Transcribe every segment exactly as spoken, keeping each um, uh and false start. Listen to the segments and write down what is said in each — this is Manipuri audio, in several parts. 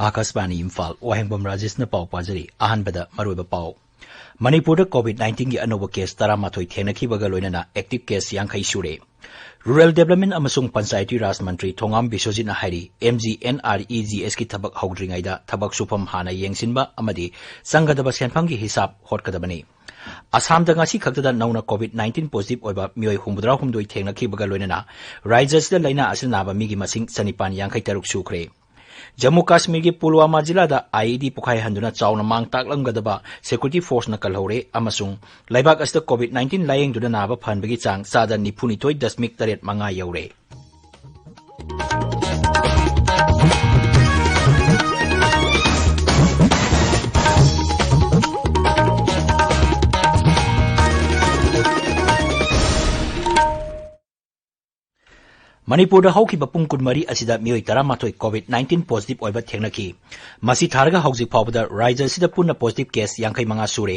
ꯑꯥꯀꯥꯁꯕꯥꯅꯤ ꯏꯝꯐꯥꯜ, ꯋꯥꯍꯦꯡꯕꯝ ꯔꯥꯖꯦꯁꯅ ꯄꯥꯎ ꯄꯥꯖꯔꯤ꯫ ꯑꯍꯥꯟꯕꯗ ꯃꯔꯨꯑꯣꯏꯕ ꯄꯥꯎ꯫ ꯃꯅꯤꯄꯨꯔꯗ COVID nineteenꯒꯤ ꯑꯅꯧꯕ case ꯇꯔꯥꯃꯥꯊꯣꯏ ꯊꯦꯡꯅꯈꯤꯕꯒ ꯂꯣꯏꯅꯅ active case ꯌꯥꯡꯈꯩ ꯁꯨꯔꯦ꯫ Rural Development ꯑꯃꯁꯨꯡ ꯄꯟꯆꯥꯌꯇꯤ ꯔꯥꯖ ꯃꯟꯇ꯭ꯔꯤ ꯊꯣꯉꯥꯝ ꯕꯤꯁ꯭ꯋꯖꯤꯠꯅ ꯍꯥꯏꯔꯤ, MGNREGSꯀꯤ ꯊꯕꯛ ꯍꯧꯗ꯭ꯔꯤꯉꯩꯗ ꯊꯕꯛ ꯁꯨꯐꯝ ꯍꯥꯟꯅ ꯌꯦꯡꯁꯤꯟꯕ ꯑꯃꯗꯤ ꯆꯪꯒꯗꯕ ꯁꯦꯟꯐꯝꯒꯤ ꯍꯤꯁꯥꯕ ꯍꯣꯠꯀꯗꯕꯅꯤ꯫ ꯑꯁꯥꯝꯗ ꯉꯁꯤ ꯈꯛꯇꯗ ꯅꯧꯅ COVID nineteen positive ꯑꯣꯏꯕ ꯃꯤꯑꯣꯏ ꯍꯨꯝꯐꯨꯇꯔꯥ ꯍꯨꯝꯗꯣꯏ ꯊꯦꯡꯅꯈꯤꯕꯒ ꯂꯣꯏꯅꯅ ꯔꯥꯖ꯭ꯌ ꯑꯁꯤꯗ ꯂꯥꯏꯅꯥ ꯑꯁꯤꯅ ꯅꯥꯕ ꯃꯤꯒꯤ ꯃꯁꯤꯡ ꯆꯅꯤꯄꯥꯟ ꯌꯥꯡꯈꯩ ꯇꯔꯨꯛ ꯁꯨꯈ꯭ꯔꯦ꯫ ꯖꯝꯃꯨ ꯀꯥꯁꯃꯤꯔꯒꯤ ꯄꯨꯜꯋꯥꯃꯥ ꯖꯤꯂꯥꯗ IED ꯄꯣꯈꯥꯏꯍꯟꯗꯨꯅ ꯆꯥꯎꯅ ꯃꯥꯡ ꯇꯥꯛꯂꯝꯒꯗꯕ security forceꯅ ꯀꯜꯍꯧꯔꯦ ꯑꯃꯁꯨꯡ ꯂꯩꯕꯥꯛ ꯑꯁꯤꯗ COVID nineteen ꯂꯥꯌꯦꯡꯗꯨꯅ ꯅꯥꯕ ꯐꯍꯟꯕꯒꯤ ꯆꯥꯡ ꯆꯥꯗ ꯅꯤꯐꯨꯅꯤꯊꯣꯏ ꯗꯁꯃꯤꯛ ꯇꯔꯦꯠ ꯃꯉꯥ ꯌꯧꯔꯦ꯫ ꯃꯅꯤꯄꯨꯔꯗ ꯍꯧꯈꯤꯕ ꯄꯨꯡ ꯀꯨꯟꯃꯔꯤ ꯑꯁꯤꯗ ꯃꯤꯑꯣꯏ ꯇꯔꯥꯃꯥꯊꯣꯏ COVID nineteen positive ꯑꯣꯏꯕ ꯊꯦꯡꯅꯈꯤ꯫ ꯃꯁꯤ ꯊꯥꯔꯒ ꯍꯧꯖꯤꯛ ꯐꯥꯎꯕꯗ ꯔꯥꯖ꯭ꯌ ꯑꯁꯤꯗ ꯄꯨꯟꯅ positive case ꯌꯥꯡꯈꯩ ꯃꯉꯥ ꯁꯨꯔꯦ꯫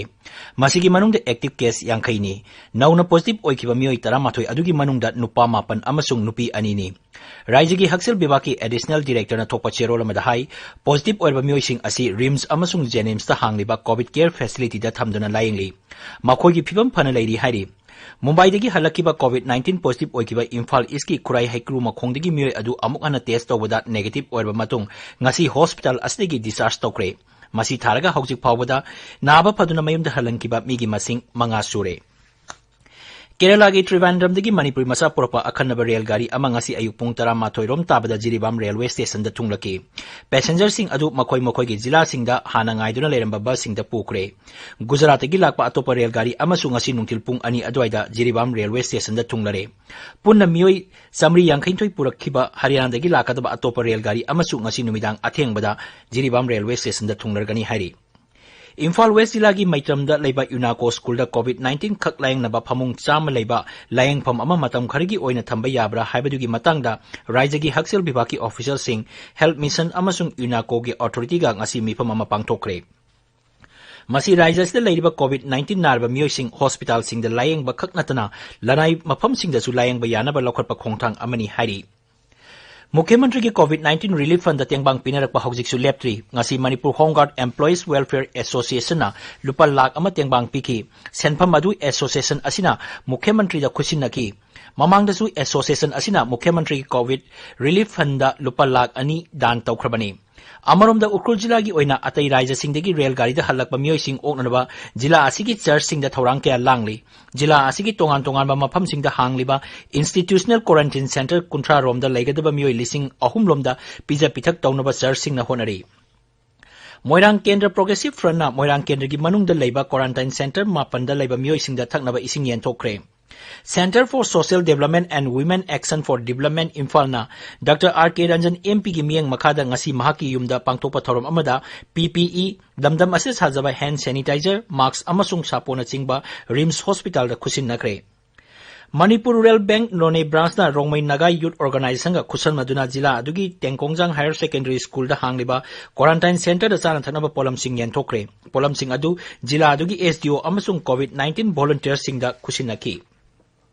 ꯃꯁꯤꯒꯤ ꯃꯅꯨꯡꯗ active case ꯌꯥꯡꯈꯩꯅꯤ꯫ ꯅꯧꯅ positive ꯑꯣꯏꯈꯤꯕ ꯃꯤꯑꯣꯏ ꯇꯔꯥꯃꯥꯊꯣꯏ ꯑꯗꯨꯒꯤ ꯃꯅꯨꯡꯗ ꯅꯨꯄꯥ ꯃꯥꯄꯟ ꯑꯃꯁꯨꯡ ꯅꯨꯄꯤ ꯑꯅꯤꯅꯤ꯫ ꯔꯥꯖ꯭ꯌꯒꯤ ꯍꯛꯁꯦꯜ ꯕꯤꯚꯥꯒꯀꯤ additional directorꯅ ꯊꯣꯛꯄ ꯆꯦꯔꯣꯜ ꯑꯃꯗ ꯍꯥꯏ, positive ꯑꯣꯏꯔꯕ ꯃꯤꯑꯣꯏꯁꯤꯡ ꯑꯁꯤ RIMS ꯑꯃꯁꯨꯡ JNIMSꯇ ꯍꯥꯡꯂꯤꯕ COVID care facilityꯗ ꯊꯝꯗꯨꯅ ꯂꯥꯌꯦꯡꯂꯤ꯫ ꯃꯈꯣꯏꯒꯤ ꯐꯤꯕꯝ ꯐꯅ ꯂꯩꯔꯤ ꯍꯥꯏꯔꯤ꯫ ꯃꯨꯝꯕꯥꯏꯗꯒꯤ ꯍꯜꯂꯛꯈꯤꯕ COVID nineteen positive ꯑꯣꯏꯈꯤꯕ ꯏꯝꯐꯥꯜ ꯏꯁ꯭ꯠꯀꯤ ꯈꯨꯔꯥꯏ ꯍꯩꯀ꯭ꯔꯨ ꯃꯈꯣꯡꯗꯒꯤ ꯃꯤꯑꯣꯏ ꯑꯗꯨ ꯑꯃꯨꯛ ꯍꯟꯅ test ꯇꯧꯕꯗ negative ꯑꯣꯏꯔꯕ ꯃꯇꯨꯡ ꯉꯁꯤ hospital ꯑꯁꯤꯗꯒꯤ discharge ꯇꯧꯈ꯭ꯔꯦ꯫ ꯃꯁꯤ ꯊꯥꯔꯒ ꯍꯧꯖꯤꯛ ꯐꯥꯎꯕꯗ ꯅꯥꯕ ꯐꯗꯨꯅ ꯃꯌꯨꯝꯗ ꯍꯜꯍꯟꯈꯤꯕ ꯃꯤꯒꯤ ꯃꯁꯤꯡ ꯃꯉꯥ ꯁꯨꯔꯦ꯫ ꯀꯦꯔꯂꯥꯒꯤ ꯇ꯭ꯔꯤꯕꯥꯟꯗ꯭ꯔꯝꯗꯒꯤ ꯃꯅꯤꯄꯨꯔꯤ ꯃꯆꯥ ꯄꯨꯔꯛꯄ ꯑꯈꯟꯅꯕ ꯔꯦꯜ ꯒꯥꯔꯤ ꯑꯃ ꯉꯁꯤ ꯑꯌꯨꯛ ꯄꯨꯡ ꯇꯔꯥꯃꯥꯊꯣꯏ ꯔꯣꯝ ꯇꯥꯕꯗ ꯖꯤꯔꯤꯕꯥꯝ ꯔꯦꯜꯋꯦ ꯁ꯭ꯇꯦꯁꯟꯗ ꯊꯨꯡꯂꯛꯈꯤ꯫ Passengerꯁꯤꯡ ꯑꯗꯨ ꯃꯈꯣꯏ ꯃꯈꯣꯏꯒꯤ ꯖꯤꯂꯥꯁꯤꯡꯗ ꯍꯥꯟꯅ ꯉꯥꯏꯗꯨꯅ ꯂꯩꯔꯝꯕ ꯕꯁꯁꯤꯡꯗ ꯄꯨꯈ꯭ꯔꯦ꯫ ꯒꯨꯖꯔꯥꯠꯇꯒꯤ ꯂꯥꯛꯄ ꯑꯇꯣꯞꯄ ꯔꯦꯜ ꯒꯥꯔꯤ ꯑꯃꯁꯨ ꯉꯁꯤ ꯅꯨꯡꯊꯤꯜ ꯄꯨꯡ ꯑꯅꯤ ꯑꯗꯨꯋꯥꯏꯗ ꯖꯤꯔꯤꯕꯥꯝ ꯔꯦꯜꯋꯦ ꯁ꯭ꯇꯦꯁꯟꯗ ꯊꯨꯡꯂꯔꯦ꯫ ꯄꯨꯟꯅ ꯃꯤꯑꯣꯏ ꯆꯥꯃꯔꯤ ꯌꯥꯡꯈꯩꯅꯤꯊꯣꯏ ꯄꯨꯔꯛꯈꯤꯕ ꯍꯔꯤꯌꯥꯅꯥꯗꯒꯤ ꯂꯥꯛꯀꯗꯕ ꯑꯇꯣꯞꯄ ꯔꯦꯜ ꯒꯥꯔꯤ ꯑꯃꯁꯨ ꯉꯁꯤ ꯅꯨꯃꯤꯗꯥꯡ ꯑꯊꯦꯡꯕꯗ ꯖꯤꯔꯤꯕꯥꯝ ꯔꯦꯜꯋꯦ ꯁ꯭ꯇꯦꯁꯟꯗ ꯊꯨꯡꯂꯔꯒꯅꯤ ꯍꯥꯏꯔꯤ꯫ ꯏꯝꯐꯥꯜ ꯋꯦꯁ꯭ꯠ ꯖꯤꯂꯥꯒꯤ ꯃꯩꯇ꯭ꯔꯝꯗ ꯂꯩꯕ ꯌꯨꯅꯥꯀꯣ ꯁ꯭ꯀꯨꯜꯗ COVID nineteen ꯈꯛ ꯂꯥꯌꯦꯡꯅꯕ ꯐꯃꯨꯡ ꯆꯥꯝꯃ ꯂꯩꯕ ꯂꯥꯌꯦꯡꯐꯝ ꯑꯃ ꯃꯇꯝ ꯈꯔꯒꯤ ꯑꯣꯏꯅ ꯊꯝꯕ ꯌꯥꯕ꯭ꯔꯥ ꯍꯥꯏꯕꯗꯨꯒꯤ ꯃꯇꯥꯡꯗ ꯔꯥꯖ꯭ꯌꯒꯤ ꯍꯛꯁꯦꯜ ꯕꯤꯚꯥꯒꯀꯤ officialꯁꯤꯡ, Health Mission ꯑꯃꯁꯨꯡ ꯌꯨꯅꯥꯀꯣꯒꯤ authorityꯒ ꯉꯁꯤ ꯃꯤꯐꯝ ꯑꯃ ꯄꯥꯡꯊꯣꯛꯈ꯭ꯔꯦ꯫ ꯃꯁꯤ ꯔꯥꯖ꯭ꯌ ꯑꯁꯤꯗ ꯂꯩꯔꯤꯕ COVID nineteen ꯅꯥꯔꯕ ꯃꯤꯑꯣꯏꯁꯤꯡ hospitalꯁꯤꯡꯗ ꯂꯥꯌꯦꯡꯕ ꯈꯛ ꯅꯠꯇꯅ ꯂꯅꯥꯏ ꯃꯐꯝꯁꯤꯡꯗꯁꯨ ꯂꯥꯌꯦꯡꯕ ꯌꯥꯅꯕ ꯂꯧꯈꯠꯄ ꯈꯣꯡꯊꯥꯡ ꯑꯃꯅꯤ ꯍꯥꯏꯔꯤ꯫ ꯃꯨꯈ꯭ꯌ ꯃꯟꯇ꯭ꯔꯤꯒꯤ COVID nineteen relief fundꯗ ꯇꯦꯡꯕꯥꯡ ꯄꯤꯅꯔꯛꯄ ꯍꯧꯖꯤꯛꯁꯨ ꯂꯦꯞꯇ꯭ꯔꯤ꯫ ꯉꯁꯤ Manipur Home Guard Employees Welfare Associationꯅ ꯂꯨꯄꯥ ꯂꯥꯈ ꯑꯃ ꯇꯦꯡꯕꯥꯡ ꯄꯤꯈꯤ꯫ ꯁꯦꯟꯐꯝ ꯑꯗꯨ association ꯑꯁꯤꯅ ꯃꯨꯈ꯭ꯌ ꯃꯟꯇ꯭ꯔꯤꯗ ꯈꯨꯠꯁꯤꯟꯅꯈꯤ꯫ ꯃꯃꯥꯡꯗꯁꯨ association ꯑꯁꯤꯅ ꯃꯨꯈ꯭ꯌ ꯃꯟꯇ꯭ꯔꯤꯒꯤ COVID relief fundꯗ ꯂꯨꯄꯥ ꯂꯥꯈ ꯑꯅꯤ ꯗꯥꯟ ꯇꯧꯈ꯭ꯔꯕꯅꯤ꯫ ꯑꯃꯔꯣꯝꯗ ꯎꯈ꯭ꯔꯨꯜ ꯖꯤꯂꯥꯒꯤ ꯑꯣꯏꯅ ꯑꯇꯩ ꯔꯥꯖ꯭ꯌꯁꯤꯡꯗꯒꯤ ꯔꯦꯜ ꯒꯥꯔꯤꯗ ꯍꯜꯂꯛꯄ ꯃꯤꯑꯣꯏꯁꯤꯡ ꯑꯣꯛꯅꯅꯕ ꯖꯤꯂꯥ ꯑꯁꯤꯒꯤ churchꯁꯤꯡꯗ ꯊꯧꯔꯥꯡ ꯀꯌꯥ ꯂꯥꯡꯂꯤ꯫ ꯖꯤꯂꯥ ꯑꯁꯤꯒꯤ ꯇꯣꯉꯥꯟ ꯇꯣꯉꯥꯟꯕ ꯃꯐꯝꯁꯤꯡꯗ ꯍꯥꯡꯂꯤꯕ institutional quarantine centre ꯀꯨꯟꯊ꯭ꯔꯥ ꯔꯣꯝꯗ ꯂꯩꯒꯗꯕ ꯃꯤꯑꯣꯏ ꯂꯤꯁꯤꯡ ꯑꯍꯨꯝ ꯂꯣꯝꯗ ꯄꯤꯖ ꯄꯤꯊꯛ ꯇꯧꯅꯕ churchꯁꯤꯡꯅ ꯍꯣꯠꯅꯔꯤ꯫ ꯃꯣꯏꯔꯥꯡ ꯀꯦꯟꯗ꯭ꯔ Progressive Frontꯅ ꯃꯣꯏꯔꯥꯡ ꯀꯦꯟꯗ꯭ꯔꯒꯤ ꯃꯅꯨꯡꯗ ꯂꯩꯕ quarantine centre ꯃꯥꯄꯟꯗ ꯂꯩꯕ ꯃꯤꯑꯣꯏꯁꯤꯡꯗ ꯊꯛꯅꯕ ꯏꯁꯤꯡ ꯌꯦꯟꯊꯣꯛꯈ꯭ꯔꯦ꯫ Centre for Social Development and Women Action for Development ꯏꯝꯐꯥꯜꯅ Doctor R K Ranjan MPꯒꯤ ꯃꯤꯠꯌꯦꯡ ꯃꯈꯥꯗ ꯉꯁꯤ ꯃꯍꯥꯛꯀꯤ ꯌꯨꯝꯗ ꯄꯥꯡꯊꯣꯛꯄ ꯊꯧꯔꯝ ꯑꯃꯗ PPE, ꯂꯝꯗꯝ ꯑꯁꯤꯗ ꯁꯥꯖꯕ hand sanitizer, mask ꯑꯃꯁꯨꯡ ꯁꯥꯄꯣꯟꯅꯆꯤꯡꯕ RIMS hospitalꯗ ꯈꯨꯠꯁꯤꯟꯅꯈ꯭ꯔꯦ꯫ ꯃꯅꯤꯄꯨꯔ Rural Bank ꯅꯣꯅꯦ branchꯅ ꯔꯣꯡꯃꯩ ꯅꯥꯒꯥ Youth Organizationꯒ ꯈꯨꯠꯁꯝꯅꯗꯨꯅ ꯖꯤꯂꯥ ꯑꯗꯨꯒꯤ ꯇꯦꯡꯀꯣꯡꯖꯥꯡ Higher Secondary Schoolꯗ ꯍꯥꯡꯂꯤꯕ quarantine centreꯗ ꯆꯥꯅ ꯊꯛꯅꯕ ꯄꯣꯠꯂꯝꯁꯤꯡ ꯌꯦꯟꯊꯣꯛꯈ꯭ꯔꯦ꯫ ꯄꯣꯠꯂꯝꯁꯤꯡ ꯑꯗꯨ ꯖꯤꯂꯥ ꯑꯗꯨꯒꯤ SDO ꯑꯃꯁꯨꯡ COVID nineteen volunteerꯁꯤꯡꯗ ꯈꯨꯠꯁꯤꯟꯅꯈꯤ꯫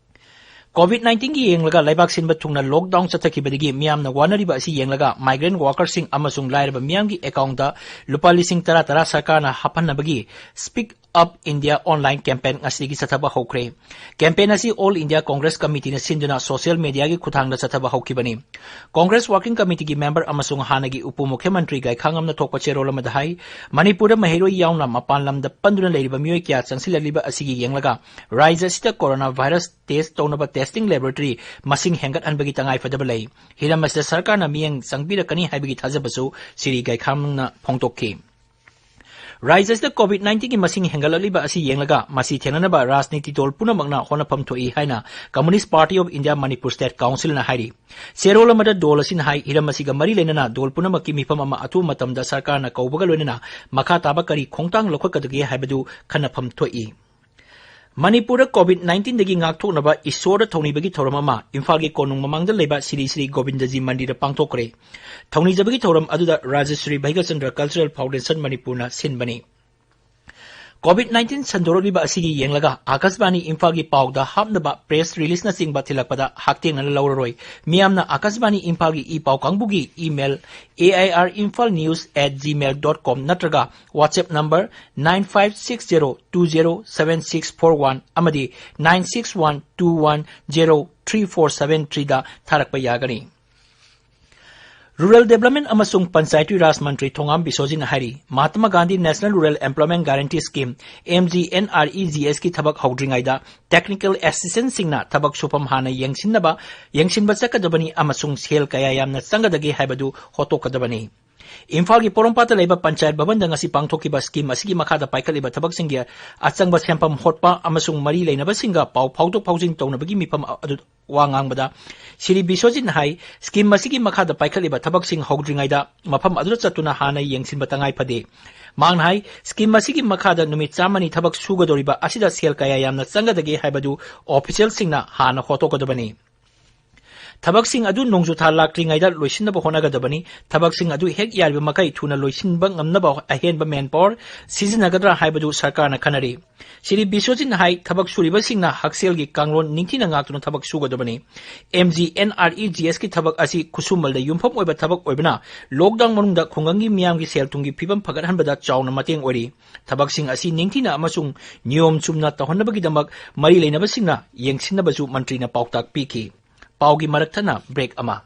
COVID nineteenꯒꯤ ꯌꯦꯡꯂꯒ ꯂꯩꯕꯥꯛ ꯁꯤꯟꯕ ꯊꯨꯡꯅ lockdown ꯆꯠꯊꯈꯤꯕꯗꯒꯤ ꯃꯤꯌꯥꯝꯅ ꯋꯥꯅꯔꯤꯕ ꯑꯁꯤ ꯌꯦꯡꯂꯒ migrant workerꯁꯤꯡ ꯑꯃꯁꯨꯡ ꯂꯥꯏꯔꯕ ꯃꯤꯌꯥꯝꯒꯤ accountꯗ ꯂꯨꯄꯥ ꯂꯤꯁꯤꯡ ꯇꯔꯥ ꯇꯔꯥ ꯁꯔꯀꯥꯔꯅ ꯍꯥꯞꯍꯟꯅꯕꯒꯤ Speak Up India online campaign ꯉꯁꯤꯗꯒꯤ ꯆꯠꯊꯕ ꯍꯧꯈ꯭ꯔꯦ꯫ Campaign ꯑꯁꯤ All India Congress Committeeꯅ ꯁꯤꯟꯗꯨꯅ social mediaꯒꯤ ꯈꯨꯠꯊꯥꯡꯗ ꯆꯠꯊꯕ ꯍꯧꯈꯤꯕꯅꯤ꯫ Congress Working Committeeꯒꯤ member ꯑꯃꯁꯨꯡ ꯍꯥꯟꯅꯒꯤ ꯎꯄ ꯃꯨꯈ꯭ꯌ ꯃꯟꯇ꯭ꯔꯤ ꯒꯥꯏꯈꯥꯉꯝꯅ ꯊꯣꯛꯄ ꯆꯦꯔꯣꯜ ꯑꯃꯗ ꯍꯥꯏ, ꯃꯅꯤꯄꯨꯔꯗ ꯃꯍꯩꯔꯣꯏ ꯌꯥꯎꯅ ꯃꯄꯥꯟ ꯂꯝꯗ ꯄꯟꯗꯨꯅ ꯂꯩꯔꯤꯕ ꯃꯤꯑꯣꯏ ꯀꯌꯥ ꯆꯪꯁꯤꯜꯂꯛꯂꯤꯕ ꯑꯁꯤꯒꯤ ꯌꯦꯡꯂꯒ ꯔꯥꯖ꯭ꯌ ꯑꯁꯤꯗ corona virus test ꯇꯧꯅꯕ testing laboratory ꯃꯁꯤꯡ ꯍꯦꯟꯒꯠꯍꯟꯕꯒꯤ ꯇꯉꯥꯏꯐꯗꯕ ꯂꯩ꯫ ꯍꯤꯔꯝ ꯑꯁꯤꯗ ꯁꯔꯀꯥꯔꯅ ꯃꯤꯠꯌꯦꯡ ꯆꯪꯕꯤꯔꯛꯀꯅꯤ ꯍꯥꯏꯕꯒꯤ ꯊꯥꯖꯕꯁꯨ ꯁ꯭ꯔꯤ ꯒꯥꯏꯈꯥꯝꯅ ꯐꯣꯡꯗꯣꯛꯈꯤ꯫ ꯔꯥꯖ꯭ꯌ ꯑꯁꯤꯗ COVID nineteenꯒꯤ ꯃꯁꯤꯡ ꯍꯦꯟꯒꯠꯂꯛꯂꯤꯕ ꯑꯁꯤ ꯌꯦꯡꯂꯒ ꯃꯁꯤ ꯊꯦꯡꯅꯅꯕ ꯔꯥꯖꯅꯤꯇꯤ ꯗꯣꯜ ꯄꯨꯝꯅꯃꯛꯅ ꯍꯣꯠꯅꯐꯝ ꯊꯣꯛꯏ ꯍꯥꯏꯅ Communist Party of India Manipur State Councilꯅ ꯍꯥꯏꯔꯤ꯫ ꯆꯦꯔꯣꯜ ꯑꯃꯗ ꯗꯣꯜ ꯑꯁꯤꯅ ꯍꯥꯏ, ꯍꯤꯔꯝ ꯑꯁꯤꯒ ꯃꯔꯤ ꯂꯩꯅꯅ ꯗꯣꯜ ꯄꯨꯝꯅꯃꯛꯀꯤ ꯃꯤꯐꯝ ꯑꯃ ꯑꯊꯨꯕ ꯃꯇꯝꯗ ꯁꯔꯀꯥꯔꯅ ꯀꯧꯕꯒ ꯂꯣꯏꯅꯅ ꯃꯈꯥ ꯇꯥꯕ ꯀꯔꯤ ꯈꯣꯡꯊꯥꯡ ꯂꯧꯈꯠꯀꯗꯒꯦ ꯍꯥꯏꯕꯗꯨ ꯈꯟꯅꯐꯝ ꯊꯣꯛꯏ꯫ ꯃꯅꯤꯄꯨꯔꯗ COVID nineteenꯗꯒꯤ ꯉꯥꯛꯊꯣꯛꯅꯕ ꯏꯁꯣꯔꯗ ꯊꯧꯅꯤꯕꯒꯤ ꯊꯧꯔꯝ ꯑꯃ ꯏꯝꯐꯥꯜꯒꯤ ꯀꯣꯅꯨꯡ ꯃꯃꯥꯡꯗ ꯂꯩꯕ ꯁ꯭ꯔꯤ ꯁ꯭ꯔꯤ ꯒꯣꯕꯤꯟꯗꯖꯤ ꯃꯟꯗꯤꯔꯗ ꯄꯥꯡꯊꯣꯛꯈ꯭ꯔꯦ꯫ ꯊꯧꯅꯤꯖꯕꯒꯤ ꯊꯧꯔꯝ ꯑꯗꯨꯗ ꯔꯥꯖꯁ꯭ꯔꯤ ꯚꯩꯒ꯭ꯌꯆꯟꯗ꯭ꯔ Cultural Foundation ꯃꯅꯤꯄꯨꯔꯅ ꯁꯤꯟꯕꯅꯤ꯫ COVID nineteen ꯁꯟꯗꯣꯔꯛꯂꯤꯕ ꯑꯁꯤꯒꯤ ꯌꯦꯡꯂꯒ ꯑꯥꯀꯥꯁꯕꯥꯅꯤ ꯏꯝꯐꯥꯜꯒꯤ ꯄꯥꯎꯗ ꯍꯥꯞꯅꯕ press releaseꯅꯆꯤꯡꯕ ꯊꯤꯜꯂꯛꯄꯗ ꯍꯛꯊꯦꯡꯅꯅ ꯂꯧꯔꯔꯣꯏ꯫ ꯃꯤꯌꯥꯝꯅ ꯑꯥꯀꯥꯁꯕꯥꯅꯤ ꯏꯝꯐꯥꯜꯒꯤ ꯏ ꯄꯥꯎ ꯀꯥꯡꯕꯨꯒꯤ email A I R imphal news at gmail dot com ꯅꯠꯇ꯭ꯔꯒ WhatsApp number nine five six zero two zero seven six four one ꯑꯃꯗꯤ nine six one two one zero three four seven threeꯗ ꯊꯥꯔꯛꯄ ꯌꯥꯒꯅꯤ꯫ Rural Development ꯑꯃꯁꯨꯡ Panchayati Raj ꯃꯟꯇ꯭ꯔꯤ ꯊꯣꯉꯥꯝ ꯕꯤꯁꯣꯖꯤꯠꯅ ꯍꯥꯏꯔꯤ, Mahatma Gandhi National Rural Employment Guarantee Scheme, M G N R E G S ꯀꯤ ꯊꯕꯛ ꯍꯧꯗ꯭ꯔꯤꯉꯩꯗ technical assistantꯁꯤꯡꯅ ꯊꯕꯛ ꯁꯨꯐꯝ ꯍꯥꯟꯅ ꯌꯦꯡꯁꯤꯟꯅꯕ, ꯌꯦꯡꯁꯤꯟꯕ ꯆꯠꯀꯗꯕꯅꯤ ꯑꯃꯁꯨꯡ ꯁꯦꯜ ꯀꯌꯥ ꯌꯥꯝꯅ ꯆꯪꯒꯗꯒꯦ ꯍꯥꯏꯕꯗꯨ ꯍꯣꯠꯇꯣꯛꯀꯗꯕꯅꯤ꯫ ꯏꯝꯐꯥꯜꯒꯤ ꯄꯣꯔꯣꯝꯄꯥꯠꯇ ꯂꯩꯕ ꯄꯟꯆꯥꯌꯠ ꯚꯕꯟꯗ ꯉꯁꯤ ꯄꯥꯡꯊꯣꯛꯈꯤꯕ scheme ꯑꯁꯤꯒꯤ ꯃꯈꯥꯗ ꯄꯥꯏꯈꯠꯂꯤꯕ ꯊꯕꯛꯁꯤꯡꯒꯤ ꯑꯆꯪꯕ ꯁꯦꯟꯐꯝ ꯍꯣꯠꯄ ꯑꯃꯁꯨꯡ ꯃꯔꯤ ꯂꯩꯅꯕꯁꯤꯡꯒ ꯄꯥꯎ ꯐꯥꯎꯗꯣꯛ ꯐꯥꯎꯖꯤꯟ ꯇꯧꯅꯕꯒꯤ ꯃꯤꯐꯝ ꯑꯗꯨ ꯋꯥ ꯉꯥꯡꯕꯗ ꯁ꯭ꯔꯤ ꯕꯤꯁ꯭ꯋꯖꯤꯠꯅ ꯍꯥꯏ, scheme ꯑꯁꯤꯒꯤ ꯃꯈꯥꯗ ꯄꯥꯏꯈꯠꯂꯤꯕ ꯊꯕꯛꯁꯤꯡ ꯍꯧꯗ꯭ꯔꯤꯉꯩꯗ ꯃꯐꯝ ꯑꯗꯨꯗ ꯆꯠꯇꯨꯅ ꯍꯥꯟꯅ ꯌꯦꯡꯁꯤꯟꯕ ꯇꯉꯥꯏ ꯐꯗꯦ꯫ ꯃꯍꯥꯛꯅ ꯍꯥꯏ, scheme ꯑꯁꯤꯒꯤ ꯃꯈꯥꯗ ꯅꯨꯃꯤꯠ ꯆꯥꯝꯃꯅꯤ ꯊꯕꯛ ꯁꯨꯒꯗꯧꯔꯤꯕ ꯑꯁꯤꯗ ꯁꯦꯜ ꯀꯌꯥ ꯌꯥꯝꯅ ꯆꯪꯒꯗꯒꯦ ꯍꯥꯏꯕꯗꯨ officialꯁꯤꯡꯅ ꯍꯥꯟꯅ ꯍꯣꯠꯇꯣꯛꯀꯗꯕꯅꯤ꯫ ꯊꯕꯛꯁꯤꯡ ꯑꯗꯨ ꯅꯣꯡꯖꯨꯊꯥ ꯂꯥꯛꯇ꯭ꯔꯤꯉꯩꯗ ꯂꯣꯏꯁꯤꯟꯅꯕ ꯍꯣꯠꯅꯒꯗꯕꯅꯤ꯫ ꯊꯕꯛꯁꯤꯡ ꯑꯗꯨ ꯍꯦꯛ ꯌꯥꯔꯤꯕ ꯃꯈꯩ ꯊꯨꯅ ꯂꯣꯏꯁꯤꯟꯕ ꯉꯝꯅꯕ ꯑꯍꯦꯟꯕ manpower ꯁꯤꯖꯤꯟꯅꯒꯗ꯭ꯔꯥ ꯍꯥꯏꯕꯗꯨ ꯁꯔꯀꯥꯔꯅ ꯈꯟꯅꯔꯤ꯫ ꯁ꯭ꯔꯤ ꯕꯤꯁ꯭ꯋꯖꯤꯠꯅ ꯍꯥꯏ, ꯊꯕꯛ ꯁꯨꯔꯤꯕꯁꯤꯡꯅ ꯍꯛꯁꯦꯜꯒꯤ ꯀꯥꯡꯂꯣꯟ ꯅꯤꯡꯊꯤꯅ ꯉꯥꯛꯇꯨꯅ ꯊꯕꯛ ꯁꯨꯒꯗꯕꯅꯤ꯫ M G N R E G Sꯀꯤ ꯊꯕꯛ ꯑꯁꯤ ꯈꯨꯠꯁꯨꯃꯜꯗ ꯌꯨꯝꯐꯝ ꯑꯣꯏꯕ ꯊꯕꯛ ꯑꯣꯏꯕꯅ lockdown ꯃꯅꯨꯡꯗ ꯈꯨꯡꯒꯪꯒꯤ ꯃꯤꯌꯥꯝꯒꯤ ꯁꯦꯜ ꯊꯨꯝꯒꯤ ꯐꯤꯕꯝ ꯐꯒꯠꯍꯟꯕꯗ ꯆꯥꯎꯅ ꯃꯇꯦꯡ ꯑꯣꯏꯔꯤ꯫ ꯊꯕꯛꯁꯤꯡ ꯑꯁꯤ ꯅꯤꯡꯊꯤꯅ ꯑꯃꯁꯨꯡ ꯅꯤꯌꯣꯝ ꯆꯨꯝꯅ ꯇꯧꯍꯟꯅꯕꯒꯤꯗꯃꯛ ꯃꯔꯤ ꯂꯩꯅꯕꯁꯤꯡꯅ ꯌꯦꯡꯁꯤꯟꯅꯕꯁꯨ ꯃꯟꯇ꯭ꯔꯤꯅ ꯄꯥꯎꯇꯥꯛ ꯄꯤꯈꯤ꯫ ꯄꯥꯎꯒꯤ ꯃꯔꯛ ꯊꯠꯅ break ꯑꯃ꯫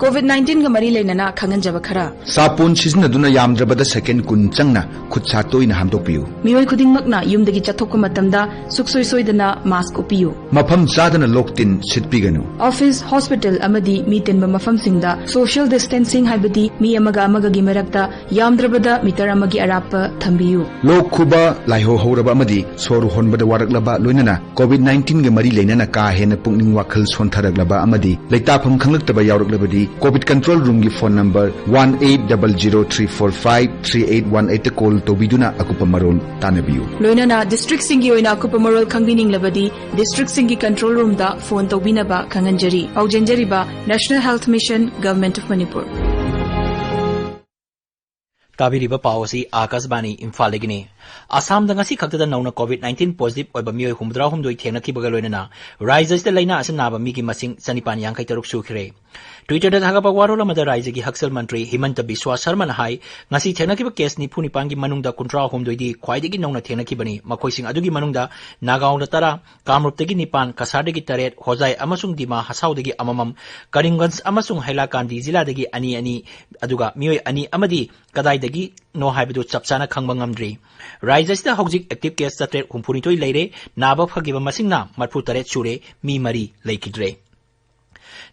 COVID nineteenꯒ ꯃꯔꯤ ꯂꯩꯅꯅ ꯈꯪꯍꯟꯖꯕ ꯈꯔ꯫ ꯁꯥꯄꯣꯟ ꯁꯤꯖꯤꯟꯅꯗꯨꯅ ꯌꯥꯝꯗ꯭ꯔꯕꯗ second ꯀꯨꯟ ꯆꯪꯅ ꯈꯨꯠ ꯁꯥ ꯇꯣꯏꯅ ꯍꯥꯝꯗꯣꯛꯄꯤꯌꯨ꯫ ꯃꯤꯑꯣꯏ ꯈꯨꯗꯤꯡꯃꯛꯅ ꯌꯨꯝꯗꯒꯤ ꯆꯠꯊꯣꯛꯄ ꯃꯇꯝꯗ ꯁꯨꯛꯁꯣꯏ ꯁꯣꯏꯗꯅ mask ꯎꯞꯄꯤꯌꯨ꯫ ꯃꯐꯝ ꯆꯥꯗꯅ ꯂꯣꯛ ꯇꯤꯟ ꯁꯤꯠꯄꯤꯒꯅꯨ꯫ Office, hospital ꯑꯃꯗꯤ ꯃꯤ ꯇꯤꯟꯕ ꯃꯐꯝꯁꯤꯡꯗ social distancing, ꯍꯥꯏꯕꯗꯤ ꯃꯤ ꯑꯃꯒ ꯑꯃꯒꯒꯤ ꯃꯔꯛꯇ ꯌꯥꯝꯗ꯭ꯔꯕꯗ meter ꯑꯃꯒꯤ ꯑꯔꯥꯞꯄ ꯊꯝꯕꯤꯌꯨ꯫ ꯂꯣꯛ ꯈꯨꯕ, ꯂꯥꯏꯍꯧ ꯍꯧꯔꯕ ꯑꯃꯗꯤ ꯁꯣꯔ ꯍꯣꯟꯕꯗ ꯋꯥꯔꯛꯂꯕ, ꯂꯣꯏꯅꯅ COVID nineteenꯒ ꯃꯔꯤ ꯂꯩꯅꯅ ꯀꯥ ꯍꯦꯟꯅ ꯄꯨꯛꯅꯤꯡ ꯋꯥꯈꯜ ꯁꯣꯟꯊꯔꯛꯂꯕ ꯑꯃꯗꯤ ꯂꯩꯇꯥꯐꯝ ꯈꯪꯂꯛꯇꯕ ꯌꯥꯎꯔꯛꯂꯕꯗꯤ, COVID control roomꯒꯤ phone number one eight double zero three four five three eight one eightꯇ call ꯇꯧꯕꯤꯗꯨꯅ ꯑꯀꯨꯞꯄ ꯃꯔꯣꯜ ꯇꯥꯟꯅꯕꯤꯌꯨ꯫ ꯂꯣꯏꯅꯅ districtꯁꯤꯡꯒꯤ ꯑꯣꯏꯅ ꯑꯀꯨꯞꯄ ꯃꯔꯣꯜ ꯈꯪꯕꯤꯅꯤꯡꯂꯕꯗꯤ, districtꯁꯤꯡꯒꯤ control roomꯗ phone ꯇꯧꯕꯤꯅꯕ ꯈꯪꯍꯟꯖꯔꯤ꯫ ꯄꯥꯎꯖꯦꯟꯖꯔꯤꯕ National Health Mission, Government of Manipur꯫ ꯇꯥꯕꯤꯔꯤꯕ ꯄꯥꯎ ꯑꯁꯤ ꯑꯥꯀꯥꯁꯕꯥꯅꯤ ꯏꯝꯐꯥꯜꯗꯒꯤꯅꯤ꯫ ꯑꯁꯥꯝꯗ ꯉꯁꯤ ꯈꯛꯇꯗ ꯅꯧꯅ COVID nineteen positive ꯑꯣꯏꯕ ꯃꯤꯑꯣꯏ ꯍꯨꯝꯐꯨꯇꯔꯥ ꯍꯨꯝꯗꯣꯏ ꯊꯦꯡꯅꯈꯤꯕꯒ ꯂꯣꯏꯅꯅ ꯔꯥꯖ꯭ꯌ ꯑꯁꯤꯗ ꯂꯥꯏꯅꯥ ꯑꯁꯤꯅ ꯅꯥꯕ ꯃꯤꯒꯤ ꯃꯁꯤꯡ ꯆꯅꯤꯄꯥꯟ ꯌꯥꯡꯈꯩ ꯇꯔꯨꯛ ꯁꯨꯈ꯭ꯔꯦ꯫ Twitter-ꯗ ꯊꯥꯒꯠꯄ ꯋꯥꯔꯣꯜ ꯑꯃꯗ ꯔꯥꯖ꯭ꯌꯒꯤ ꯍꯛꯁꯦꯜ ꯃꯟꯇ꯭ꯔꯤ ꯍꯤꯃꯟꯇ ꯕꯤꯁ꯭ꯋꯥ ꯁꯔꯃꯅ ꯍꯥꯏ, ꯉꯁꯤ ꯊꯦꯡꯅꯈꯤꯕ case ꯅꯤꯐꯨ ꯅꯤꯄꯥꯟꯒꯤ ꯃꯅꯨꯡꯗ ꯀꯨꯟꯊ꯭ꯔꯥ ꯍꯨꯝꯗꯣꯏꯗꯤ ꯈ꯭ꯋꯥꯏꯗꯒꯤ ꯅꯧꯅ ꯊꯦꯡꯅꯈꯤꯕꯅꯤ꯫ ꯃꯈꯣꯏꯁꯤꯡ ꯑꯗꯨꯒꯤ ꯃꯅꯨꯡꯗ ꯅꯥꯒꯥꯎꯟꯗ ꯇꯔꯥ, ꯀꯥꯃꯔꯨꯞꯇꯒꯤ ꯅꯤꯄꯥꯟ, ꯀꯁꯥꯔꯗꯒꯤ ꯇꯔꯦꯠ, ꯍꯣꯖꯥꯏ ꯑꯃꯁꯨꯡ ꯗꯤꯃꯥ ꯍꯁꯥꯎꯗꯒꯤ ꯑꯃꯃꯝ, ꯀꯔꯤꯝꯒꯟꯖ ꯑꯃꯁꯨꯡ ꯍꯩꯂꯥꯀꯥꯟꯗꯤ ꯖꯤꯂꯥꯗꯒꯤ ꯑꯅꯤ ꯑꯅꯤ, ꯑꯗꯨꯒ ꯃꯤꯑꯣꯏ ꯑꯅꯤ ꯑꯃꯗꯤ ꯀꯗꯥꯏꯗꯒꯤꯅꯣ ꯍꯥꯏꯕꯗꯨ ꯆꯞ ꯆꯥꯅ ꯈꯪꯕ ꯉꯝꯗ꯭ꯔꯤ꯫ ꯔꯥꯖ꯭ꯌ ꯑꯁꯤꯗ ꯍꯧꯖꯤꯛ active case ꯆꯥꯇ꯭ꯔꯦꯠ ꯍꯨꯝꯐꯨꯅꯤꯊꯣꯏ ꯂꯩꯔꯦ, ꯅꯥꯕ ꯐꯈꯤꯕ ꯃꯁꯤꯡꯅ ꯃꯔꯤꯐꯨꯇꯔꯦꯠ ꯁꯨꯔꯦ, ꯃꯤ ꯃꯔꯤ ꯂꯩꯈꯤꯗ꯭ꯔꯦ꯫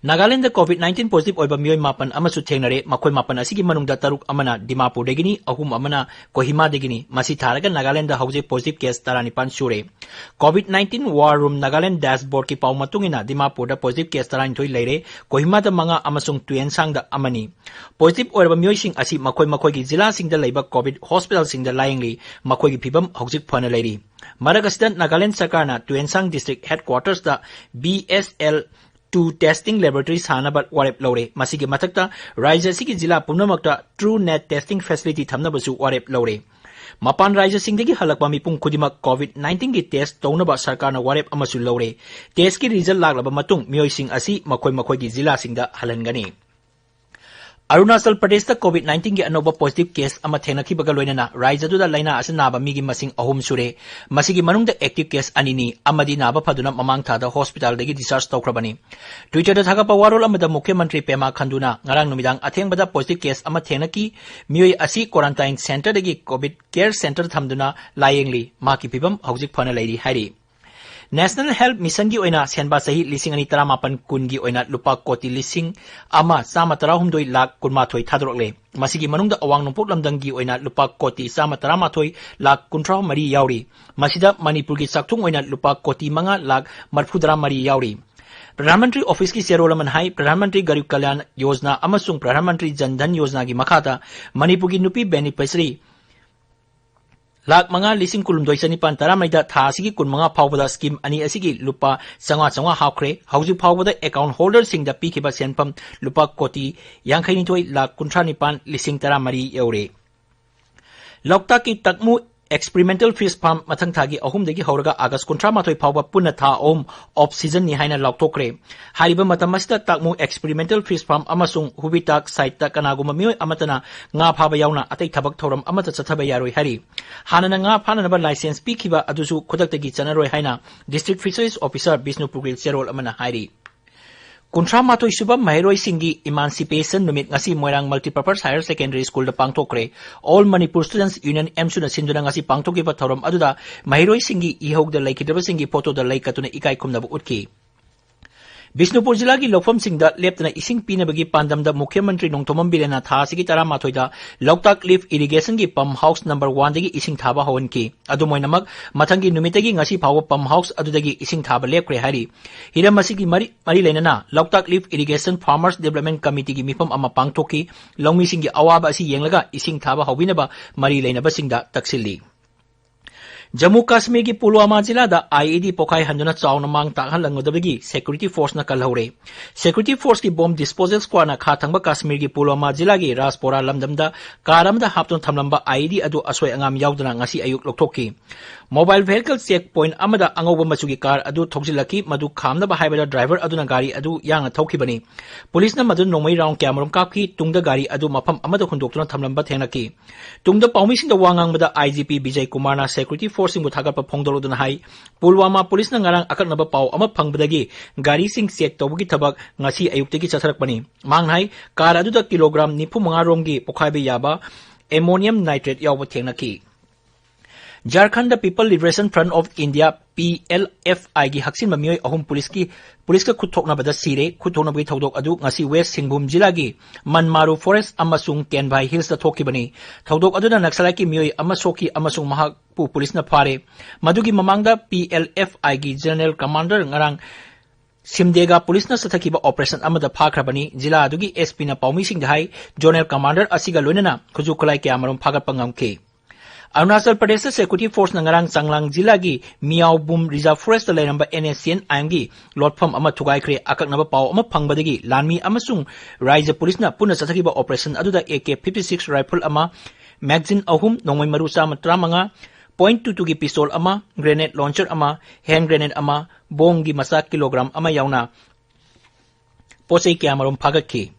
ꯅꯥꯒꯥꯂꯦꯟꯗ COVID nineteen positive ꯑꯣꯏꯕ ꯃꯤꯑꯣꯏ ꯃꯥꯄꯟ ꯑꯃꯁꯨ ꯊꯦꯡꯅꯔꯦ꯫ ꯃꯈꯣꯏ ꯃꯥꯄꯟ ꯑꯁꯤꯒꯤ ꯃꯅꯨꯡꯗ ꯇꯔꯨꯛ ꯑꯃꯅ ꯗꯤꯃꯥꯄꯨꯔꯗꯒꯤꯅꯤ, ꯑꯍꯨꯝ ꯑꯃꯅ ꯀꯣꯍꯤꯃꯥꯗꯒꯤꯅꯤ꯫ ꯃꯁꯤ ꯊꯥꯔꯒ ꯅꯥꯒꯥꯂꯦꯟꯗ ꯍꯧꯖꯤꯛ positive case ꯇꯔꯥꯅꯤꯄꯥꯟ ꯁꯨꯔꯦ꯫ COVID nineteen War Room Nagaland dashboard-ꯀꯤ ꯄꯥꯎ ꯃꯇꯨꯡ ꯏꯟꯅ ꯗꯤꯃꯥꯄꯨꯔꯗ positive case ꯇꯔꯥꯅꯤꯊꯣꯏ ꯂꯩꯔꯦ, ꯀꯣꯍꯤꯃꯥꯗ ꯃꯉꯥ ꯑꯃꯁꯨꯡ ꯇꯨꯌꯦꯟꯁꯥꯡꯗ ꯑꯃꯅꯤ꯫ Positive ꯑꯣꯏꯔꯕ ꯃꯤꯑꯣꯏꯁꯤꯡ ꯑꯁꯤ ꯃꯈꯣꯏ ꯃꯈꯣꯏꯒꯤ ꯖꯤꯂꯥꯁꯤꯡꯗ ꯂꯩꯕ COVID hospital-ꯁꯤꯡꯗ ꯂꯥꯌꯦꯡꯂꯤ꯫ ꯃꯈꯣꯏꯒꯤ ꯐꯤꯕꯝ ꯍꯧꯖꯤꯛ ꯐꯅ ꯂꯩꯔꯤ꯫ ꯃꯔꯛ ꯑꯁꯤꯗ ꯅꯥꯒꯥꯂꯦꯟ ꯁꯔꯀꯥꯔꯅ ꯇꯨꯌꯦꯟꯁꯥꯡ district headquarters-ꯇ B S L two testing laboratory ꯁꯥꯅꯕ ꯋꯥꯔꯦꯞ ꯂꯧꯔꯦ꯫ ꯃꯁꯤꯒꯤ ꯃꯊꯛꯇ ꯔꯥꯖ꯭ꯌ ꯑꯁꯤꯒꯤ ꯖꯤꯂꯥ ꯄꯨꯝꯅꯃꯛꯇ TrueNat testing facility ꯊꯝꯅꯕꯁꯨ ꯋꯥꯔꯦꯞ ꯂꯧꯔꯦ꯫ ꯃꯄꯥꯟ ꯔꯥꯖ꯭ꯌꯁꯤꯡꯗꯒꯤ ꯍꯜꯂꯛꯄ ꯃꯤꯄꯨꯝ ꯈꯨꯗꯤꯡꯃꯛ COVID nineteen-ꯒꯤ test ꯇꯧꯅꯕ ꯁꯔꯀꯥꯔꯅ ꯋꯥꯔꯦꯞ ꯑꯃꯁꯨ ꯂꯧꯔꯦ꯫ Test-ꯀꯤ result ꯂꯥꯛꯂꯕ ꯃꯇꯨꯡ ꯃꯤꯑꯣꯏꯁꯤꯡ ꯑꯁꯤ ꯃꯈꯣꯏ ꯃꯈꯣꯏꯒꯤ ꯖꯤꯂꯥꯁꯤꯡꯗ ꯍꯜꯍꯟꯒꯅꯤ꯫ ꯑꯔꯨꯅꯥꯆꯜ ꯄ꯭ꯔꯗꯦꯁꯇ COVID nineteen-ꯒꯤ ꯑꯅꯧꯕ positive case ꯑꯃ ꯊꯦꯡꯅꯈꯤꯕꯒ ꯂꯣꯏꯅꯅ ꯔꯥꯖ꯭ꯌꯗꯨꯗ ꯂꯥꯏꯅꯥ ꯑꯁꯤ ꯅꯥꯕ ꯃꯤꯒꯤ ꯃꯁꯤꯡ ꯑꯍꯨꯝ ꯁꯨꯔꯦ꯫ ꯃꯁꯤꯒꯤ ꯃꯅꯨꯡꯗ active case ꯑꯅꯤꯅꯤ, ꯑꯃꯗꯤ ꯅꯥꯕ ꯐꯗꯨꯅ ꯃꯃꯥꯡ ꯊꯥꯗ hospital-ꯗꯒꯤ discharge ꯇꯧꯈ꯭ꯔꯕꯅꯤ꯫ Twitter-ꯗ ꯊꯥꯒꯠꯄ ꯋꯥꯔꯣꯜ ꯑꯃꯗ ꯃꯨꯈ꯭ꯌ ꯃꯟꯇ꯭ꯔꯤ ꯄꯦꯃꯥ ꯈꯟꯗꯨꯅ ꯉꯔꯥꯡ ꯅꯨꯃꯤꯗꯥꯡ ꯑꯊꯦꯡꯕꯗ positive case ꯑꯃ ꯊꯦꯡꯅꯈꯤ꯫ ꯃꯤꯑꯣꯏ ꯑꯁꯤ quarantine centre-ꯗꯒꯤ COVID care centre ꯊꯝꯗꯨꯅ ꯂꯥꯌꯦꯡꯂꯤ꯫ ꯃꯍꯥꯛꯀꯤ ꯐꯤꯕꯝ ꯍꯧꯖꯤꯛ ꯐꯅ ꯂꯩꯔꯤ ꯍꯥꯏꯔꯤ꯫ National Health Mission-ꯒꯤ ꯑꯣꯏꯅ ꯁꯦꯟꯕꯥ ꯆꯍꯤ ꯂꯤꯁꯤꯡ ꯑꯅꯤ ꯇꯔꯥꯃꯥꯄꯟ ꯀꯨꯟꯒꯤ ꯑꯣꯏꯅ ꯂꯨꯄꯥ ꯀꯣꯇꯤ ꯂꯤꯁꯤꯡ ꯑꯃ ꯆꯥꯝꯃ ꯇꯔꯥꯍꯨꯝꯗꯣꯏ ꯂꯥꯈ ꯀꯨꯟꯃꯥꯊꯣꯏ ꯊꯥꯗꯣꯔꯛꯂꯦ꯫ ꯃꯁꯤꯒꯤ ꯃꯅꯨꯡꯗ ꯑꯋꯥꯡ ꯅꯣꯡꯄꯣꯛ ꯂꯝꯗꯝꯒꯤ ꯑꯣꯏꯅ ꯂꯨꯄꯥ ꯀꯣꯇꯤ ꯆꯥꯝꯃ ꯇꯔꯥꯃꯥꯊꯣꯏ ꯂꯥꯈ ꯀꯨꯟꯊ꯭ꯔꯥ ꯃꯔꯤ ꯌꯥꯎꯔꯤ꯫ ꯃꯁꯤꯗ ꯃꯅꯤꯄꯨꯔꯒꯤ ꯆꯥꯛꯊꯨꯡ ꯑꯣꯏꯅ ꯂꯨꯄꯥ ꯀꯣꯇꯤ ꯃꯉꯥ ꯂꯥꯈ ꯃꯔꯤꯐꯨꯇꯔꯥ ꯃꯔꯤ ꯌꯥꯎꯔꯤ꯫ Pradhan Mantri Office-ꯀꯤ ꯆꯦꯔꯣꯜ ꯑꯃꯅ ꯍꯥꯏ, Pradhan Mantri Garib Kalyan Yojana ꯑꯃꯁꯨꯡ Pradhan Mantri Jan Dhan Yojana-ꯒꯤ ꯃꯈꯥꯗ ꯃꯅꯤꯄꯨꯔꯒꯤ ꯅꯨꯄꯤ beneficiary ꯂꯥꯈ ꯃꯉꯥ ꯂꯤꯁꯤꯡ ꯀꯨꯟꯍꯨꯝꯗꯣꯏ ꯆꯅꯤꯄꯥꯟ ꯇꯔꯥꯃꯔꯤꯗ ꯊꯥ ꯑꯁꯤꯒꯤ ꯀꯨꯟꯃꯉꯥ ꯐꯥꯎꯕꯗ scheme ꯑꯅꯤ ꯑꯁꯤꯒꯤ ꯂꯨꯄꯥ ꯆꯥꯝꯃꯉꯥ ꯆꯥꯝꯃꯉꯥ ꯍꯥꯞꯈ꯭ꯔꯦ꯫ ꯍꯧꯖꯤꯛ ꯐꯥꯎꯕꯗ account holder-ꯁꯤꯡꯗ ꯄꯤꯈꯤꯕ ꯁꯦꯟꯐꯝ ꯂꯨꯄꯥ ꯀꯣꯇꯤ ꯌꯥꯡꯈꯩꯅꯤꯊꯣꯏ ꯂꯥꯈ ꯀꯨꯟꯊ꯭ꯔꯥ ꯅꯤꯄꯥꯟ ꯂꯤꯁꯤꯡ ꯇꯔꯥꯃꯔꯤ ꯌꯧꯔꯦ꯫ ꯂꯣꯛꯇꯥꯛꯀꯤ ꯇꯛꯃꯨ Experimental Fish Farm ꯃꯊꯪ ꯊꯥꯒꯤ ꯑꯍꯨꯝꯗꯒꯤ ꯍꯧꯔꯒ ꯑꯥꯒꯁ ꯀꯨꯟꯊ꯭ꯔꯥ ꯃꯥꯊꯣꯏ ꯐꯥꯎꯕ ꯄꯨꯟꯅ ꯊꯥ ꯑꯍꯨꯝ off seasonꯅꯤ ꯍꯥꯏꯅ ꯂꯥꯎꯊꯣꯛꯈ꯭ꯔꯦ꯫ ꯍꯥꯏꯔꯤꯕ ꯃꯇꯝ ꯑꯁꯤꯗ ꯇꯥꯛꯃꯨ Experimental Fish Farm ꯑꯃꯁꯨꯡ ꯍꯨꯕꯤꯇꯥꯛ siteꯇ ꯀꯅꯥꯒꯨꯝꯕ ꯃꯤꯑꯣꯏ ꯑꯃꯠꯇꯅ ꯉꯥ ꯐꯥꯕ ꯌꯥꯎꯅ ꯑꯇꯩ ꯊꯕꯛ ꯊꯧꯔꯝ ꯑꯃꯠꯇ ꯆꯠꯊꯕ ꯌꯥꯔꯣꯏ ꯍꯥꯏꯔꯤ꯫ ꯍꯥꯟꯅꯅ ꯉꯥ ꯐꯥꯅꯅꯕ license ꯄꯤꯈꯤꯕ ꯑꯗꯨꯁꯨ ꯈꯨꯗꯛꯇꯒꯤ ꯆꯠꯅꯔꯣꯏ ꯍꯥꯏꯅ District Fisheries Officer ꯕꯤꯁꯅꯨꯄꯨꯔꯒꯤ ꯆꯦꯔꯣꯜ ꯑꯃꯅ ꯍꯥꯏꯔꯤ꯫ ꯀꯨꯟꯊ꯭ꯔꯥ ꯃꯥꯊꯣꯏ ꯁꯨꯕ ꯃꯍꯩꯔꯣꯏꯁꯤꯡꯒꯤ Emancipation ꯅꯨꯃꯤꯠ ꯉꯁꯤ ꯃꯣꯏꯔꯥꯡ Multipurpose Higher Secondary Schoolꯗ ꯄꯥꯡꯊꯣꯛꯈ꯭ꯔꯦ꯫ All Manipur Students Union, ꯑꯦꯝꯁꯨꯅ ꯁꯤꯟꯗꯨꯅ ꯉꯁꯤ ꯄꯥꯡꯊꯣꯛꯈꯤꯕ ꯊꯧꯔꯝ ꯑꯗꯨꯗ ꯃꯍꯩꯔꯣꯏꯁꯤꯡꯒꯤ ꯏꯍꯧꯗ ꯂꯩꯈꯤꯗ꯭ꯔꯕꯁꯤꯡꯒꯤ photoꯗ ꯂꯩ ꯀꯠꯇꯨꯅ ꯏꯀꯥꯏ ꯈꯨꯝꯅꯕ ꯎꯠꯈꯤ꯫ ꯕꯤꯁꯅꯨꯄꯨꯔ ꯖꯤꯂꯥꯒꯤ ꯂꯧꯐꯝꯁꯤꯡꯗ ꯂꯦꯞꯇꯅ ꯏꯁꯤꯡ ꯄꯤꯅꯕꯒꯤ ꯄꯥꯟꯗꯝꯗ ꯃꯨꯈ꯭ꯌ ꯃꯟꯇ꯭ꯔꯤ ꯅꯣꯡꯊꯣꯝꯕꯝ ꯕꯤꯔꯦꯟꯅ ꯊꯥ ꯑꯁꯤꯒꯤ ꯇꯔꯥꯃꯥꯊꯣꯏꯗ ꯂꯣꯛꯇꯥꯛ Lift Irrigation ꯒꯤ pump house number oneꯗꯒꯤ ꯏꯁꯤꯡ ꯊꯥꯕ ꯍꯧꯍꯟꯈꯤ꯫ ꯑꯗꯨꯝ ꯑꯣꯏꯅꯃꯛ, ꯃꯊꯪꯒꯤ ꯅꯨꯃꯤꯠꯇꯒꯤ ꯉꯁꯤ ꯐꯥꯎꯕ pump house ꯑꯗꯨꯗꯒꯤ ꯏꯁꯤꯡ ꯊꯥꯕ ꯂꯦꯞꯈ꯭ꯔꯦ ꯍꯥꯏꯔꯤ꯫ ꯍꯤꯔꯝ ꯑꯁꯤꯒꯤ ꯃꯔꯤ, ꯃꯔꯤ ꯂꯩꯅꯅ ꯂꯣꯛꯇꯥꯛ Lift Irrigation Farmers Development Committeeꯒꯤ ꯃꯤꯐꯝ ꯑꯃ ꯄꯥꯡꯊꯣꯛꯈꯤ꯫ ꯂꯧꯃꯤꯁꯤꯡꯒꯤ ꯑꯋꯥꯕ ꯑꯁꯤ ꯌꯦꯡꯂꯒ ꯏꯁꯤꯡ ꯊꯥꯕ ꯍꯧꯕꯤꯅꯕ ꯃꯔꯤ ꯂꯩꯅꯕꯁꯤꯡꯗ ꯇꯛꯁꯤꯜꯂꯤ꯫ ꯖꯝꯃꯨ ꯀꯥꯁꯃꯤꯔꯒꯤ ꯄꯨꯜꯋꯥꯃꯥ ꯖꯤꯂꯥꯗ IED ꯄꯣꯈꯥꯏꯍꯟꯗꯨꯅ ꯆꯥꯎꯅ ꯃꯥꯡ ꯇꯥꯛꯍꯜꯂꯝꯒꯗꯕꯒꯤ security forceꯅ ꯀꯜꯍꯧꯔꯦ꯫ Security forceꯀꯤ bomb disposal squadꯅ ꯈꯥ ꯊꯪꯕ ꯀꯥꯁꯃꯤꯔꯒꯤ ꯄꯨꯜꯋꯥꯃꯥ ꯖꯤꯂꯥꯒꯤ ꯔꯥꯖꯄꯣꯔꯥ ꯂꯝꯗꯝꯗ car ꯑꯃꯗ ꯍꯥꯞꯇꯨꯅ ꯊꯝꯂꯝꯕ IED ꯑꯗꯨ ꯑꯁꯣꯏ ꯑꯉꯥꯝ ꯌꯥꯎꯗꯅ ꯉꯁꯤ ꯑꯌꯨꯛ ꯂꯧꯊꯣꯛꯈꯤ꯫ Mobile vehicle check point ꯑꯃꯗ ꯑꯉꯧꯕ ꯃꯆꯨꯒꯤ car ꯑꯗꯨ ꯊꯧꯖꯤꯜꯂꯛꯈꯤ꯫ ꯃꯗꯨ ꯈꯥꯝꯅꯕ ꯍꯥꯏꯕꯗ driver ꯑꯗꯨꯅ ꯒꯥꯔꯤ ꯑꯗꯨ ꯌꯥꯡꯅ ꯊꯧꯈꯤꯕꯅꯤ꯫ ꯄꯨꯂꯤꯁꯅ ꯃꯗꯨ ꯅꯣꯡꯃꯩ round ꯀꯌꯥꯃꯔꯨꯝ ꯀꯥꯞꯈꯤ꯫ ꯇꯨꯡꯗ ꯒꯥꯔꯤ ꯑꯗꯨ ꯃꯐꯝ ꯑꯃꯗ ꯍꯨꯟꯗꯣꯛꯇꯨꯅ ꯊꯝꯂꯝꯕ ꯊꯦꯡꯅꯈꯤ꯫ ꯇꯨꯡꯗ ꯄꯥꯎꯃꯤꯁꯤꯡꯗ ꯋꯥ ꯉꯥꯡꯕꯗ IGP ꯕꯤꯖꯌ ꯀꯨꯃꯥꯔꯅ security forceꯁꯤꯡꯕꯨ ꯊꯥꯒꯠꯄ ꯐꯣꯡꯗꯣꯔꯛꯇꯨꯅ ꯍꯥꯏ, ꯄꯨꯜꯋꯥꯃꯥ ꯄꯨꯂꯤꯁꯅ ꯉꯔꯥꯡ ꯑꯀꯛꯅꯕ ꯄꯥꯎ ꯑꯃ ꯐꯪꯕꯗꯒꯤ ꯒꯥꯔꯤꯁꯤꯡ check ꯇꯧꯕꯒꯤ ꯊꯕꯛ ꯉꯁꯤ ꯑꯌꯨꯛꯇꯒꯤ ꯆꯠꯊꯔꯛꯄꯅꯤ꯫ ꯃꯍꯥꯛꯅ ꯍꯥꯏ, car ꯑꯗꯨꯗ kilogram ꯅꯤꯐꯨ ꯃꯉꯥ ꯔꯣꯝꯒꯤ ꯄꯣꯈꯥꯏꯕ ꯌꯥꯕ ammonium nitrate ꯌꯥꯎꯕ ꯊꯦꯡꯅꯈꯤ꯫ Jharkhand People Liberation Front of India, PLFIꯒꯤ ꯍꯛꯆꯤꯟꯕ ꯃꯤꯑꯣꯏ ꯑꯍꯨꯝ ꯄꯨꯂꯤꯁꯀꯤ, ꯄꯨꯂꯤꯁꯀ ꯈꯨꯠ ꯊꯣꯛꯅꯕꯗ ꯁꯤꯔꯦ꯫ ꯈꯨꯠ ꯊꯣꯛꯅꯕꯒꯤ ꯊꯧꯗꯣꯛ ꯑꯗꯨ ꯉꯁꯤ West ꯁꯤꯡꯚꯨꯝ ꯖꯤꯂꯥꯒꯤ ꯃꯟꯃꯥꯔꯨ forest ꯑꯃꯁꯨꯡ ꯀꯦꯟꯚꯥꯏ hillsꯇ ꯊꯣꯛꯈꯤꯕꯅꯤ꯫ ꯊꯧꯗꯣꯛ ꯑꯗꯨꯗ ꯅꯛꯁꯂꯥꯏꯠꯀꯤ ꯃꯤꯑꯣꯏ ꯑꯃ ꯁꯣꯛꯈꯤ ꯑꯃꯁꯨꯡ ꯃꯍꯥꯛꯄꯨ ꯄꯨꯂꯤꯁꯅ ꯐꯥꯔꯦ꯫ ꯃꯗꯨꯒꯤ ꯃꯃꯥꯡꯗ PLFIꯒꯤ general commander ꯉꯔꯥꯡ ꯁꯤꯝꯗꯦꯒꯥ ꯄꯨꯂꯤꯁꯅ ꯆꯠꯊꯈꯤꯕ operation ꯑꯃꯗ ꯐꯥꯈ꯭ꯔꯕꯅꯤ꯫ ꯖꯤꯂꯥ ꯑꯗꯨꯒꯤ SPꯅ ꯄꯥꯎꯃꯤꯁꯤꯡꯗ ꯍꯥꯏ, general commander ꯑꯁꯤꯒ ꯂꯣꯏꯅꯅ ꯈꯨꯠꯁꯨ ꯈꯨꯠꯂꯥꯏ ꯀꯌꯥꯃꯔꯨꯝ ꯐꯥꯒꯠꯄ ꯉꯝꯈꯤ꯫ ꯑꯔꯨꯅꯥꯆꯜ ꯄ꯭ꯔꯗꯦꯁꯇ security forceꯅ ꯉꯔꯥꯡ ꯆꯥꯡꯂꯥꯡ ꯖꯤꯂꯥꯒꯤ ꯃꯤꯌꯥꯎꯕꯨꯝ reserve forestꯇ ꯂꯩꯔꯝꯕ NSCN-IMꯒꯤ ꯂꯣꯠꯐꯝ ꯑꯃ ꯊꯨꯒꯥꯏꯈ꯭ꯔꯦ꯫ ꯑꯀꯛꯅꯕ ꯄꯥꯎ ꯑꯃ ꯐꯪꯕꯗꯒꯤ ꯂꯥꯟꯃꯤ ꯑꯃꯁꯨꯡ ꯔꯥꯏꯖ꯭ꯌ ꯄꯨꯂꯤꯁꯅ ꯄꯨꯟꯅ ꯆꯠꯊꯈꯤꯕ operation ꯑꯗꯨꯗ AK fifty six rifle ꯑꯃ, magazine ꯑꯍꯨꯝ, ꯅꯣꯡꯃꯩ ꯃꯔꯨ ꯆꯥꯝꯃ ꯇꯔꯥꯃꯉꯥ, point two two ꯒꯤ pistol ꯑꯃ, grenade launcher ꯑꯃ, hand grenade ꯑꯃ, ꯕꯣꯝꯒꯤ ꯃꯆꯥ kilogram ꯑꯃ ꯌꯥꯎꯅ ꯄꯣꯠ ꯆꯩ ꯀꯌꯥꯃꯔꯨꯝ ꯐꯥꯒꯠꯈꯤ꯫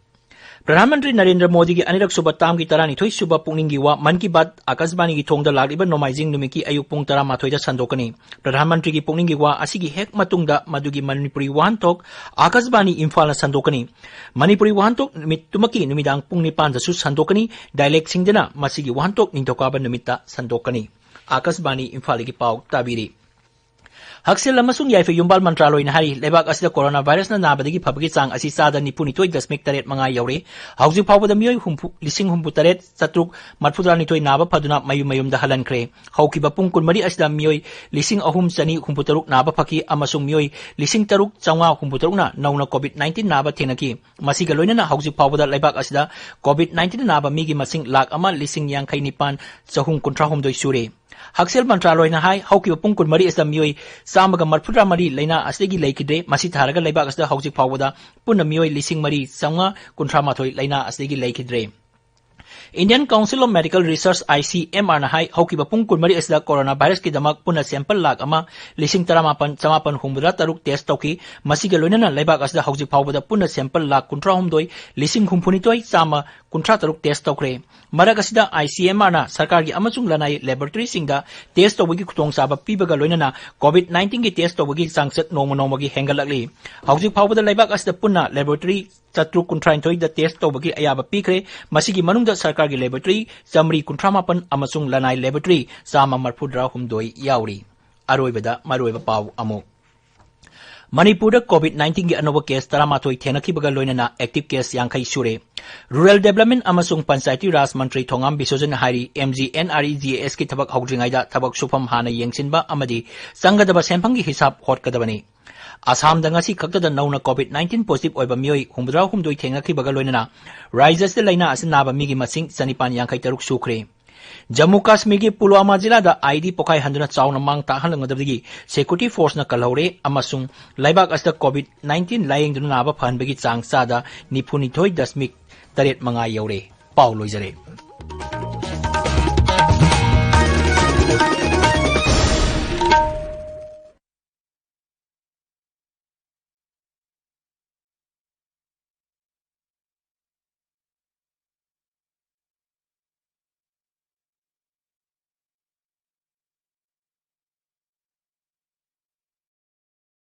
ꯄ꯭ꯔꯙꯥꯟ ꯃꯟꯇ꯭ꯔꯤ ꯅꯔꯦꯟꯗ꯭ꯔ ꯃꯣꯗꯤꯒꯤ ꯑꯅꯤꯔꯛ ꯁꯨꯕ ꯇꯥꯝꯒꯤ ꯇꯔꯥꯅꯤꯊꯣꯏ ꯁꯨꯕ ꯄꯨꯛꯅꯤꯡꯒꯤ ꯋꯥ ꯃꯟ ꯀꯤ ꯕꯥꯠ ꯑꯥꯀꯥꯁꯕꯥꯅꯤꯒꯤ ꯊꯣꯡꯗ ꯂꯥꯛꯂꯤꯕ ꯅꯣꯡꯃꯥꯏꯖꯤꯡ ꯅꯨꯃꯤꯠꯀꯤ ꯑꯌꯨꯛ ꯄꯨꯡ ꯇꯔꯥꯃꯥꯊꯣꯏꯗ ꯁꯟꯗꯣꯛꯀꯅꯤ꯫ ꯄ꯭ꯔꯙꯥꯟ ꯃꯟꯇ꯭ꯔꯤꯒꯤ ꯄꯨꯛꯅꯤꯡꯒꯤ ꯋꯥ ꯑꯁꯤꯒꯤ ꯍꯦꯛ ꯃꯇꯨꯡꯗ ꯃꯗꯨꯒꯤ ꯃꯅꯤꯄꯨꯔꯤ ꯋꯥꯍꯟꯊꯣꯛ ꯑꯥꯀꯥꯁꯕꯥꯅꯤ ꯏꯝꯐꯥꯜꯅ ꯁꯟꯗꯣꯛꯀꯅꯤ꯫ ꯃꯅꯤꯄꯨꯔꯤ ꯋꯥꯍꯟꯊꯣꯛ ꯅꯨꯃꯤꯠꯇꯨꯃꯛꯀꯤ ꯅꯨꯃꯤꯗꯥꯡ ꯄꯨꯡ ꯅꯤꯄꯥꯟꯗꯁꯨ ꯁꯟꯗꯣꯛꯀꯅꯤ꯫ Dialectꯁꯤꯡꯗꯅ ꯃꯁꯤꯒꯤ ꯋꯥꯍꯟꯊꯣꯛ ꯅꯤꯡꯊꯧꯀꯥꯕ ꯅꯨꯃꯤꯠꯇ ꯁꯟꯗꯣꯛꯀꯅꯤ꯫ ꯑꯥꯀꯥꯁꯕꯥꯅꯤ ꯏꯝꯐꯥꯜꯗꯒꯤ ꯄꯥꯎ ꯇꯥꯕꯤꯔꯤ꯫ ꯍꯛꯁꯦꯜ ꯑꯃꯁꯨꯡ ꯌꯥꯏꯐ ꯌꯨꯝꯕꯥꯜ ꯃꯟꯇ꯭ꯔꯥꯂꯣꯏꯅ ꯍꯥꯏꯔꯤ, ꯂꯩꯕꯥꯛ ꯑꯁꯤꯗ corona virusꯅ ꯅꯥꯕꯗꯒꯤ ꯐꯕꯒꯤ ꯆꯥꯡ ꯑꯁꯤ ꯆꯥꯗ ꯅꯤꯐꯨ ꯅꯤꯊꯣꯏ ꯗꯁꯃꯤꯛ ꯇꯔꯦꯠ ꯃꯉꯥ ꯌꯧꯔꯦ꯫ ꯍꯧꯖꯤꯛ ꯐꯥꯎꯕꯗ ꯃꯤꯑꯣꯏ ꯍꯨꯝꯐꯨ, ꯂꯤꯁꯤꯡ ꯍꯨꯝꯐꯨ ꯇꯔꯦꯠ ꯆꯥꯇ꯭ꯔꯨꯛ ꯃꯔꯤꯐꯨꯇꯔꯥ ꯅꯤꯊꯣꯏ ꯅꯥꯕ ꯐꯗꯨꯅ ꯃꯌꯨꯝ ꯃꯌꯨꯝꯗ ꯍꯜꯍꯟꯈ꯭ꯔꯦ꯫ ꯍꯧꯈꯤꯕ ꯄꯨꯡ ꯀꯨꯟꯃꯔꯤ ꯑꯁꯤꯗ ꯃꯤꯑꯣꯏ ꯂꯤꯁꯤꯡ ꯑꯍꯨꯝ ꯆꯅꯤ ꯍꯨꯝꯐꯨ ꯇꯔꯨꯛ ꯅꯥꯕ ꯐꯈꯤ ꯑꯃꯁꯨꯡ ꯃꯤꯑꯣꯏ ꯂꯤꯁꯤꯡ ꯇꯔꯨꯛ ꯆꯥꯝꯃꯉꯥ ꯍꯨꯝꯐꯨ ꯇꯔꯨꯛꯅ ꯅꯧꯅ COVID nineteen ꯅꯥꯕ ꯊꯦꯡꯅꯈꯤ꯫ ꯃꯁꯤꯒ ꯂꯣꯏꯅꯅ ꯍꯧꯖꯤꯛ ꯐꯥꯎꯕꯗ ꯂꯩꯕꯥꯛ ꯑꯁꯤꯗ COVID nineteen ꯅꯥꯕ ꯃꯤꯒꯤ ꯃꯁꯤꯡ ꯂꯥꯈ ꯑꯃ ꯂꯤꯁꯤꯡ ꯌꯥꯡꯈꯩ ꯅꯤꯄꯥꯟ ꯆꯍꯨꯝ ꯀꯨꯟꯊ꯭ꯔꯥ ꯍꯨꯝꯗꯣꯏ ꯁꯨꯔꯦ꯫ ꯍꯛꯁꯦꯜ ꯃꯟꯇ꯭ꯔꯥꯂꯣꯏꯅ ꯍꯥꯏ, ꯍꯧꯈꯤꯕ ꯄꯨꯡ ꯀꯨꯟꯃꯔꯤ ꯑꯁꯤꯗ ꯃꯤꯑꯣꯏ ꯆꯥꯝꯃꯒ ꯃꯔꯤꯐꯨꯇꯔꯥ ꯃꯔꯤ ꯂꯥꯏꯅꯥ ꯑꯁꯤꯗꯒꯤ ꯂꯩꯈꯤꯗ꯭ꯔꯦ꯫ ꯃꯁꯤ ꯊꯥꯔꯒ ꯂꯩꯕꯥꯛ ꯑꯁꯤꯗ ꯍꯧꯖꯤꯛ ꯐꯥꯎꯕꯗ ꯄꯨꯟꯅ ꯃꯤꯑꯣꯏ ꯂꯤꯁꯤꯡ ꯃꯔꯤ ꯆꯥꯝꯃꯉꯥ ꯀꯨꯟꯊ꯭ꯔꯥ ꯃꯥꯊꯣꯏ ꯂꯥꯏꯅꯥ ꯑꯁꯤꯗꯒꯤ ꯂꯩꯈꯤꯗ꯭ꯔꯦ꯫ Indian Council of Medical Research, ICMRꯅ ꯍꯥꯏ, ꯍꯧꯈꯤꯕ ꯄꯨꯡ ꯀꯨꯟꯃꯔꯤ ꯑꯁꯤꯗ corona virusꯀꯤꯗꯃꯛ ꯄꯨꯟꯅ sample ꯂꯥꯈ ꯑꯃ ꯂꯤꯁꯤꯡ ꯇꯔꯥꯃꯥꯄꯟ ꯆꯃꯥꯄꯟ ꯍꯨꯝꯐꯨꯇꯔꯥ ꯇꯔꯨꯛ test ꯇꯧꯈꯤ꯫ ꯃꯁꯤꯒ ꯂꯣꯏꯅꯅ ꯂꯩꯕꯥꯛ ꯑꯁꯤꯗ ꯍꯧꯖꯤꯛ ꯐꯥꯎꯕꯗ ꯄꯨꯟꯅ sample ꯂꯥꯈ ꯀꯨꯟꯊ꯭ꯔꯥꯍꯨꯝꯗꯣꯏ ꯂꯤꯁꯤꯡ ꯍꯨꯝꯐꯨꯅꯤꯊꯣꯏ ꯆꯥꯝꯃ ꯀꯨꯟꯊ꯭ꯔꯥ ꯇꯔꯨꯛ test ꯇꯧꯈ꯭ꯔꯦ꯫ ꯃꯔꯛ ꯑꯁꯤꯗ ICMRꯅ ꯁꯔꯀꯥꯔꯒꯤ ꯑꯃꯁꯨꯡ ꯂꯅꯥꯏ laboratoryꯁꯤꯡꯗ test ꯇꯧꯕꯒꯤ ꯈꯨꯗꯣꯡꯆꯥꯕ ꯄꯤꯕꯒ ꯂꯣꯏꯅꯅ COVID nineteenꯒꯤ test ꯇꯧꯕꯒꯤ ꯆꯥꯡꯆꯠ ꯅꯣꯡꯃ ꯅꯣꯡꯃꯒꯤ ꯍꯦꯟꯒꯠꯂꯛꯂꯤ꯫ ꯍꯧꯖꯤꯛ ꯐꯥꯎꯕꯗ ꯂꯩꯕꯥꯛ ꯑꯁꯤꯗ ꯄꯨꯟꯅ laboratory ꯆꯥꯇ꯭ꯔꯨꯛ ꯀꯨꯟꯊ꯭ꯔꯥꯅꯤꯊꯣꯏꯗ test ꯇꯧꯕꯒꯤ ꯑꯌꯥꯕ ꯄꯤꯈ꯭ꯔꯦ꯫ ꯃꯁꯤꯒꯤ ꯃꯅꯨꯡꯗ ꯁꯔꯀꯥꯔꯒꯤ laboratory ꯆꯥꯃꯔꯤ ꯀꯨꯟꯊ꯭ꯔꯥ ꯃꯥꯄꯟ ꯑꯃꯁꯨꯡ ꯂꯅꯥꯏ laboratory ꯆꯥꯝꯃ ꯃꯔꯤꯐꯨꯇꯔꯥ ꯍꯨꯝꯗꯣꯏ ꯌꯥꯎꯔꯤ꯫ ꯑꯔꯣꯏꯕꯗ ꯃꯔꯨꯑꯣꯏꯕ ꯄꯥꯎ ꯑꯃꯨꯛ꯫ ꯃꯅꯤꯄꯨꯔꯗ COVID nineteenꯒꯤ ꯑꯅꯧꯕ case ꯇꯔꯥꯃꯥꯊꯣꯏ ꯊꯦꯡꯅꯈꯤꯕꯒ ꯂꯣꯏꯅꯅ active case ꯌꯥꯡꯈꯩ ꯁꯨꯔꯦ꯫ Rural Development ꯑꯃꯁꯨꯡ Panchayati Raj ꯃꯟꯇ꯭ꯔꯤ ꯊꯣꯉꯥꯝ ꯕꯤꯁꯣꯖꯟꯅ ꯍꯥꯏꯔꯤ, MGNREGSꯀꯤ ꯊꯕꯛ ꯍꯧꯗ꯭ꯔꯤꯉꯩꯗ ꯊꯕꯛ ꯁꯨꯐꯝ ꯍꯥꯟꯅ ꯌꯦꯡꯁꯤꯟꯕ ꯑꯃꯗꯤ ꯆꯪꯒꯗꯕ ꯁꯦꯟꯐꯝꯒꯤ ꯍꯤꯁꯥꯕ ꯍꯣꯠꯀꯗꯕꯅꯤ꯫ ꯑꯁꯥꯝꯗ ꯉꯁꯤ ꯈꯛꯇꯗ ꯅꯧꯅ COVID nineteen positive ꯑꯣꯏꯕ ꯃꯤꯑꯣꯏ ꯍꯨꯝꯐꯨꯇꯔꯥ ꯍꯨꯝꯗꯣꯏ ꯊꯦꯡꯅꯈꯤꯕꯒ ꯂꯣꯏꯅꯅ ꯔꯥꯖ꯭ꯌ ꯑꯁꯤꯗ ꯂꯥꯏꯅꯥ ꯑꯁꯤ ꯅꯥꯕ ꯃꯤꯒꯤ ꯃꯁꯤꯡ ꯆꯅꯤꯄꯥꯟ ꯌꯥꯡꯈꯩ ꯇꯔꯨꯛ ꯁꯨꯈ꯭ꯔꯦ꯫ ꯖꯝꯃꯨ ꯀꯥꯁꯃꯤꯔꯒꯤ ꯄꯨꯜꯋꯥꯃꯥ ꯖꯤꯂꯥꯗ IED ꯄꯣꯈꯥꯏꯍꯟꯗꯨꯅ ꯆꯥꯎꯅ ꯃꯥꯡ ꯇꯥꯛꯍꯜꯂꯝꯒꯗꯕꯗꯒꯤ security forceꯅ ꯀꯜꯍꯧꯔꯦ ꯑꯃꯁꯨꯡ ꯂꯩꯕꯥꯛ ꯑꯁꯤꯗ COVID nineteen ꯂꯥꯌꯦꯡꯗꯨꯅ ꯅꯥꯕ ꯐꯍꯟꯕꯒꯤ ꯆꯥꯡ ꯆꯥꯗ ꯅꯤꯐꯨꯅꯤꯊꯣꯏ ꯗꯁꯃꯤꯛ ꯇꯔꯦꯠ ꯃꯉꯥ ꯌꯧꯔꯦ꯫ ꯄꯥꯎ ꯂꯣꯏꯖꯔꯦ꯫